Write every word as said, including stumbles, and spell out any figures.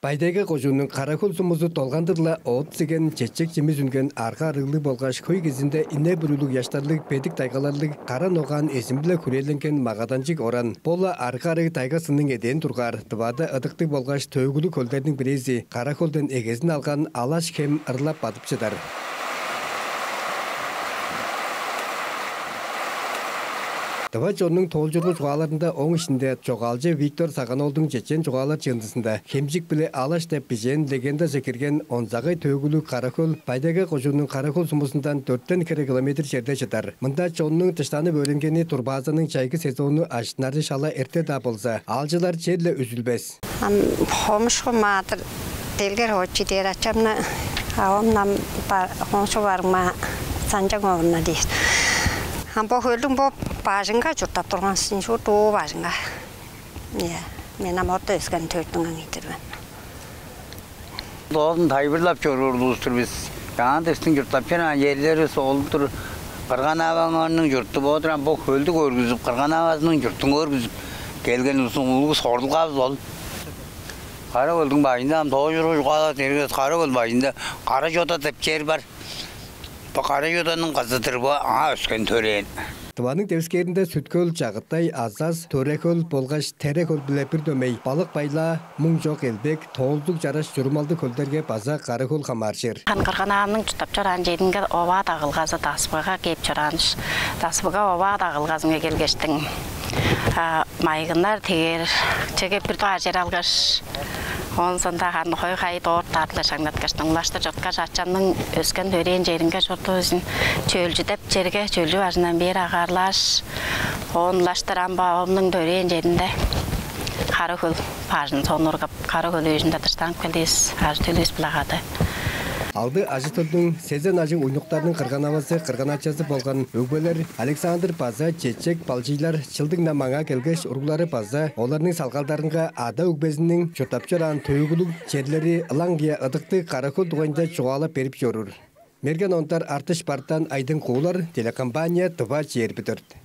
Бай-Тайга кожууннуң Кара-Хөл сумузу долгандыр-ла оът-сиген, чечек-чимис үнген, арга-арыглыг болгаш хөй кезиинде ине-бүрүлүг ыяштарлыг, бедик тайгаларлыг, кара ногаан эзим-биле хүрээленген магаданчыг оран. Бо-ла арга-арыг тайга-сынның эдээн дургаар Тывада ыдыктыг болгаш төөгүлүг хөлдерниң бирээзи Кара-Хөлден эгезин алган Алаш-Хем ырлап бадып чыдар. Тыва чоннуң тоолчургу чугааларында, ооң иштинде чогаалчы Виктор Саган-оолдуң чечен чугаалар чыындызында Хемчик биле Алаш деп бижээн легендаже кирген онзагай төөгүлүг Кара-Хөл Бай-Тайга кожууннуң Кара-Хөл сумузундан дөртен хире километр черде чыдар. Мында чоннуң дыштанып өөренгени турбаазының чайгы сезону ажыттынары шала эрте-даа болза, аалчылар черле үзүлбес. Ам хомушку маадыр делгер хоочу дээр ачамны, авам нам ба-, хомушку барыма санчаң оорунна дээр. Ам бо хөлдүң бо бажыңга чурттап турган син, шуут уу бажыңга. Ийе, мен ам орта өскен төрдүң аңыйтыр мен. Доозун тайылбырлап чоруур улус-тур бис. Чаан дыштың чурттап чораан черлеривис ол-дур. Кырган-аваңарның чурту бо-дур, ам бо хөлдү көргүзүп, кырган-авазының чуртун көргүзүп келген улустуң улуг сорулгавыс ол. Кара-Хөлдүң бажында ам тоожуруг чугаалап дергес, Кара-Хөл бажында Кара-Чода деп чер бар. Бо Кара-Чоданың кызы-дыр бо, аңаа өскен-төрээн. Тываның девискээринде Сүт-Хөл, Чагытай, Азас, Төре-Хөл болгаш Тере-Хөл-биле бир дөмей Балык-Байлаа, Муң-Чок, Элбек, Тоолдуг, Чараш, Чурумалдыг хөлдерге база Кара-Хөл хамааржыр. Хан кырган-авамның чурттап чораан черинге оваа дагылгазы Дасбыга кээп чораан-дыр. Дасбыга оваа дагылгазынга келгештиң, а, майгыннар тиигер, чеге бир дугаар чер алгаш, оон соонда харын хой-хай дорт-даарт-ла шаңнаткаштың, улаштыр чуртка, ачамның өскен-төрээн черинге чордувус ийин. Чөлчү деп черге, Чөлчү бажындан бээр агаарлааш, оон улаштыр ам бо авамның төрээн черинде Кара-Хөл бажын сонуургап, Кара-Хөл үжүнде дыштанып келдивис, ажы-төлүвүс-биле кады. Алды ажы-төлдүң, сезен ажыг уйнуктарның кырган-авазы, кырган-ачазы болган өгбелер Александр база Чечек Балчыйлар чылдың-на маңаа келгеш, уруглары база оларның салгалдарынга ада-өгбезиниң чурттап чораан төөгүлүг черлери, ылаңгыя ыдыктыг Кара-Хөл дугайында чугаалап берип чоруур. Мерген Ондар, Артыш Бартан, Айдың Куулар, телекомпания «Тыва чээрби дөрт».